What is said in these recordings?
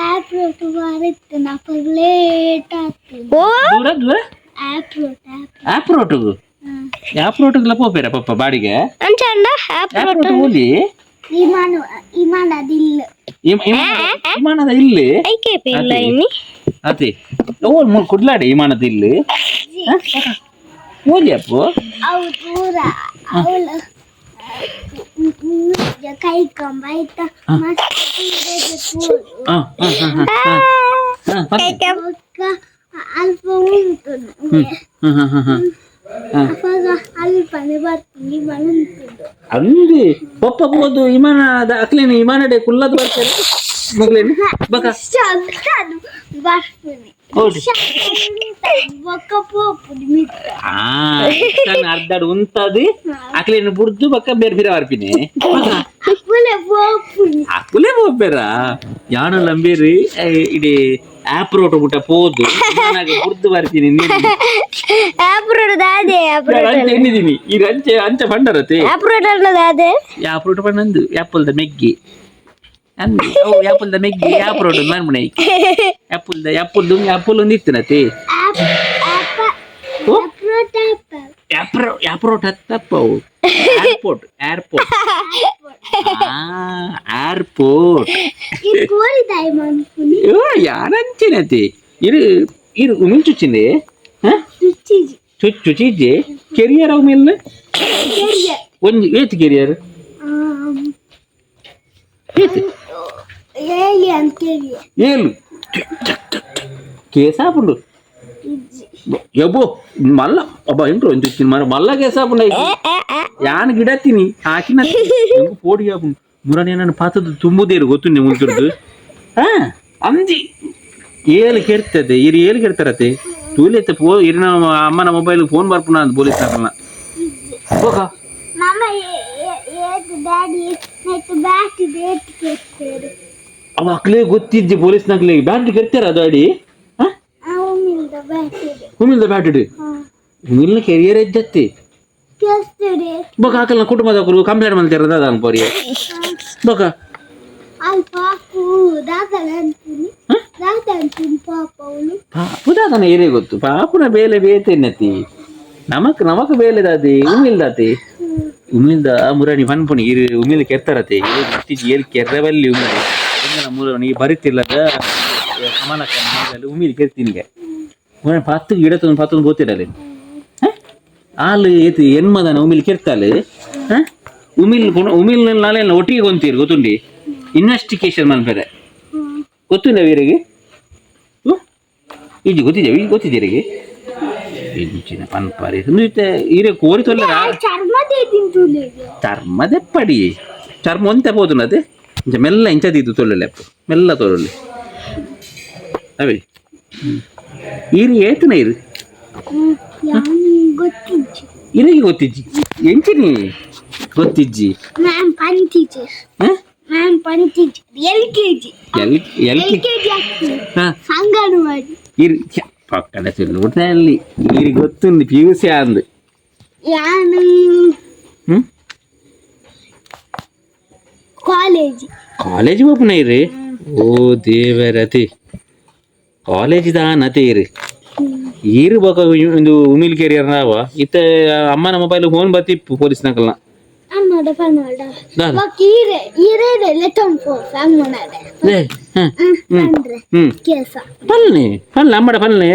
App wrote ಅಪ್ಪ late ಆಗ್ತದೆ. ಓ. ದೂರ ದೂರ. App road, app. App ರೋಟುಗು, app ರೋಟುಗ್ಲ ಪೋಪೇರ ಪಪ್ಪ ಬಾಡಿಗೆ? ಅಂಚಂಡ app. App road ಓಲಿ? ವಿಮಾನ, ವಿಮಾನ ಅದಿಲ್ಲ. ವಿಮಾನದ ಇಲ್ಲಿ. ಐಕೆ ಇಲ್ಲ ಇನಿ. ಅತಿ ಓ ಮೂರು ಕುಡ್ಲಾಡಿ ವಿಮಾನದ ಇಲ್ಲಿ ಓಲಿ ಅಪ್ಪು. ಅವು ದೂರ, ಅವಳ ಕೈ ಕಂಬ ಆಯ್ತಾ, ಮಸ್ತ್ ದೂರ. ಹಾ ಹಾ ಹಾ ಹಾ ಹಾ ಮತ್ತೆ? ಬೊಕ್ಕ ಅಲ್ಪ ಉಂಟು. ಹಾ ಹಾ ಹಾ ಹಾ ಅವಾಗ ಅಲ್ಪನೆ ಬರ್ತೀನಿ, ವಿಮಾನ ಉಂಟು. ಅಂದಿ ಪಪ್ಪ ಹೋದು ವಿಮಾನ ಅಕ್ಲೇನು ವಿಮಾನಡೆ ಕುಲ್ಲದು ಬರ್ತಾರೆ ಮಗ್ಲೇನು ಬಕ. ಶಬ್ದ ಬರ್ತೀನಿ. ಹೌದು. ಬೊಕ್ಕ ಪೋಪುಡಿ ಮಿತ್ತ. ಆ ಅರ್ಧಾಡು ಉಂತದು ಅಕ್ಲೇನು ಬುಡ್ದು ಬಕ್ಕ ಬೇರೆ ಬೇರೆ ಬರ್ಪಿನಿ. ಅಪ್ಪಲೆ ಪೋಪುಡಿ. ಅಕುಲೇ ಹೋಗ್ಬೇರ ಯಾನು ಲಂಬೀರಿ ಇಡೀ ಆಪ್ ರೋಟ್ ಬಿಟ್ಟ ಪೋದು ವಿಮಾನಗ್ ಬುಡ್ದು ಬರ್ತೀನಿ ನೀನು. ಆಪ್ ರೋಡ್ ದಾದೆ ಆಪ್? ನಾನು ಅಂಚೆ ಎಣ್ಣಿದೀನಿ, ಈಗ ಅಂಚೆ ಅಂಚೆ ಪಂಡರತೆ. ಆಪ್ ರೋಡ್ ದಾದೆ? ಆಪ್ ರೋಟ್ ಪಂಡಂದು ಆ್ಯಪಲ್ದ ಮೆಗ್ಗಿ ಅಂದು ಅವು ಆ್ಯಪಲ್ದ ಮೆಗ್ಗಿ ಆಪ್ ರೋಟ್ ಮನ್ಮುಣೆ ಆ್ಯಪಲ್ದ ಆ್ಯಪಲ್ ಆ್ಯಪಲ್ ಒಂದು ಇತ್ತಿನತಿ. App app. ಓ. App road app. App road ಹತ್ತಪ್ಪ ಅವು airport, airport, airport. ಇದು ಕೋರಿ ತಾಯಿ ಮನ್ಪುನಿ. ಓ ಯಾರಂಚಿನತಿ ಇರು ಇರು ಮುಂಚುಚಿಂದೆ. ರುಚಿಜಿ. ಚುಚ್ಚು ಚೀಜೆ ಕೆರಿಯರ್ ಅವು ಮೇಲ್. ಕೆರಿಯರ್. ಒಂಜಿ ಏತ್ ಕೆರಿಯರ್? ಏತ್? Alien career. ಏಳು ಕೇಸಾಪುಂಡು. ಇಜ್ಜಿ. ಯಬ್ಬೋ ಮಲ್ಲ ಅಬ್ಬ ಎಂಟು ಒಂಚು ಮರ ಮಲ್ಲ ಕೇಸಾಪುಂಡು. ಯಾನ್ ಗಿಡತ್ತೀನಿ ಹಾಕಿನ ಪೋಡಿ ಆಪುಂಡು ಮುರನೇ ನಾನು ಪಾತದ ತುಂಬುದೇರು ಗೊತ್ತುಂಡೆ ಮುಂಚುರ್ದು. ಹಾ ಅಂಜಿ ಏಳು ಕೆರ್ತದೆ ಇರು ಏಳು ಕೆರ್ತಾರತೆ ತೂಲೆತ್ತೆ ಪೋ ಇರಿನ ಅಮ್ಮನ ಮೊಬೈಲ್ ಫೋನ್ ಬರ್ಪುನ ಅಂತ ಪೊಲೀಸ್ ನಾಕಲ್ನ ಹೋಗ. ನಮ್ಮ ಏತ್ ಡ್ಯಾಡಿ ನೆಟ್ ಬ್ಯಾಟ್ ಡೇಟ್ ಕೇಳ್ತಾರೆ. ಅವ ಅಕ್ಲೇ ಗೊತ್ತಿದ್ದಿ ಪೊಲೀಸ್ ನಕ್ಲೆ ಬ್ಯಾಟ್ರಿ ಕೆರ್ತಾರ ಅದು ಅಡಿ. ಹಾ. ಉಮಿಲ್ದ ಬ್ಯಾಟ್ ಇದೆ. ಹುಮಿಲ್ದ ಬ್ಯಾಟ್ರಿ. ಹುಮಿಲ್ನ ಕೆರಿಯರ್ ಎಜ್ಜತ್ತಿ. ಕೇಳಿಸ್ತದೆ. ಬೊಕ ಆಕಲ್ನ ಕುಟುಂಬದವರು ಕಂಪ್ಲೇಂಟ್ ಮಾಡ್ತಾರ ಅದ ಪೋರಿ ಬೊಕ. ಅಲ್ಲಿ ಪಾಪು ದಾದಲ ಅಂತೀನಿ, ದಾದ ಅಂತೀನಿ ಪಾಪ ಅವಳು. ಪಾಪು ದಾದನ ಏರೇ ಗೊತ್ತು, ಪಾಪುನ ಬೇಲೆ ಬೇತೆನ್ನತಿ ನಮಕ್ ನಮಕ್ ಬೇಲೆ ದಾದಿ ಉಮಿಲ್ ದಾತಿ ಉಮಿಲ್ದ ಮುರಾಣಿ ಪನ್ಪುಣಿ ಇರು ಉಮಿಲ್ ಕೆರ್ತಾರತೆ ಇತ್ತೀಚೆ ಏಲ್ ಕೆರ್ರವಲ್ಲಿ ಉಮಿಲ್ ಎಂಗನ ಮುರಾಣಿ ಬರಿತಿಲ್ಲದ ಕಮಲಕ್ಕನ ಮಗಲು ಉಮಿಲ್ ಕೆರ್ತಿನಿಗೆ ಮುರಾಣಿ ಪತ್ತು ಗಿಡ ಪತ್ತೊಂದು ಗೊತ್ತಿರಲಿ ಆಲ್ ಏತ್ ಎನ್ಮದನ ಉಮಿಲ್ ಕೆರ್ತಾಲೆ. ಉಮಿಲ್ ಉಮಿಲ್ ನಾಳೆ ಒಟ್ಟಿಗೆ ಗೊಂತೀರು ಗೊತ್ತುಂಡಿ ಇನ್ವೆಸ್ಟಿಗೇಷನ್ ಮನ್ಪೆರೆ ಗೊತ್ತುಂಡ ವೀರಿಗೆ ಇಜ್ಜಿ ಗೊತ್ತಿದೆ ಈಗ ಗೊತ್ತಿದ್ದೀರಿಗೆ ಇಂಚಿನ ಪನ್ಪಾರಿ ಒಂದು ಇತ್ತೆ ಈರೆ ಕೋರಿ ತೊಲ್ಲ. ಚರ್ಮ ತಿಂತುಲೆಗೆ. ಚರ್ಮ ದೆಪ್ಪಡಿ ಚರ್ಮ ಒಂತೆ ಪೋದುನದೆ ಇಂಚ ಮೆಲ್ಲ ಇಂಚದಿದ್ದು ತೊಲ್ಲಲೆ ಅಪ್ಪು ಮೆಲ್ಲ ತೊಲ್ಲಲೆ ಅವೇ ಈರು ಏತನ ಇರು. ಗೊತ್ತಿಜ್ಜಿ. ಇರಿಗೆ ಗೊತ್ತಿಜ್ಜಿ ಎಂಚಿನಿ ಗೊತ್ತಿಜ್ಜಿ? ಮ್ಯಾಮ್ ಪನ್ ಟೀಚರ್. ಹ? ಮ್ಯಾಮ್ ಪನ್ teacher L K G. L L. L K G ಆಗ್ತದೆ. ಹಾ. ಅಂಗನವಾಡಿ. ಇರು ಪಕ್ಕದ ಅಲ್ಲಿ ಈರಿ ಗೊತ್ತುಂದು P U C ಅಂದು. ಯಾನು. ಹ್ಮ್. ಕಾಲೇಜ್. ಕಾಲೇಜ್ ಓಪನ್ ಇರಿ ಓ ದೇವರತಿ ಕಾಲೇಜ್ ದಾನತಿ ಇರಿ ಈರು ಬೊಕ ಒಂದು ಉಮಿಲ್ ಕೆರಿಯರ್ ನಾವ ಇತ್ತ ಅಮ್ಮನ ಮೊಬೈಲ್ ಫೋನ್ ಬತ್ತಿಪ್ಪು ಪೊಲೀಸ್ ನಕಲ್ನ. ಅಮ್ಮಡ ಪನ್ನಡ. ದಾದ? ಬೊಕ್ಕ ಈರೆ ಈರೆ ಲೆತ್ತೊಂಪೋ ಅಂಗನವಾಡಿ. ಏ, ಹ, ಅಂದ್ರೆ ಹ್ಮ್. ಕೇಸ. ಪಲ್ನೆ ಪಲ್ನೆ ಅಮ್ಮಡ ಪಲ್ನೆ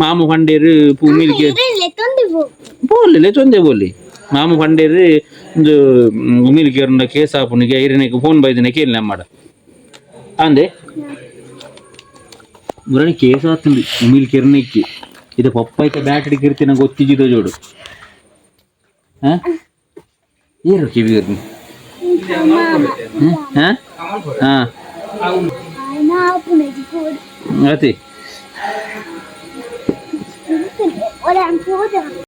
ಮಾಮು ಪಂಡೇರು ಉಮಿಲ್ ಕೆ ಈರೆ ಲೆತ್ತೊಂದು ಪೋ. ಬೋಲಿ ಲೆತ್ತೊಂದೇ ಬೋಲಿ ಮಾಮು ಪಂಡೇರು ಒಂದು ಉಮಿಲ್ ಕೇರ್ನ ಕೇಸ್ ಆಪುನಿಗೆ ಇರನಿಗೆ ಫೋನ್ ಬೈದಿನ ಕೇಳಿನ ಅಮ್ಮಡ ಅಂದೆ ಮುರಣಿ ಕೇಸ್ ಆತುಂಡು ಉಮಿಲ್ ಕೆರ್ನಿಕ್ಕಿ ಇದು ಪಪ್ಪ ಐತ ಬ್ಯಾಟರಿ ಕಿರ್ತಿನ ಗೊತ್ತಿಜ್ಜಿದ ಜೋಡು. ಹಾ ಏರು ಕಿವಿ ಹಾ ಹಾ. ಆಪುನಜಿ ಕೋಡು. ಅತಿ. ಒಳ್ಳೆ ಪೋದ.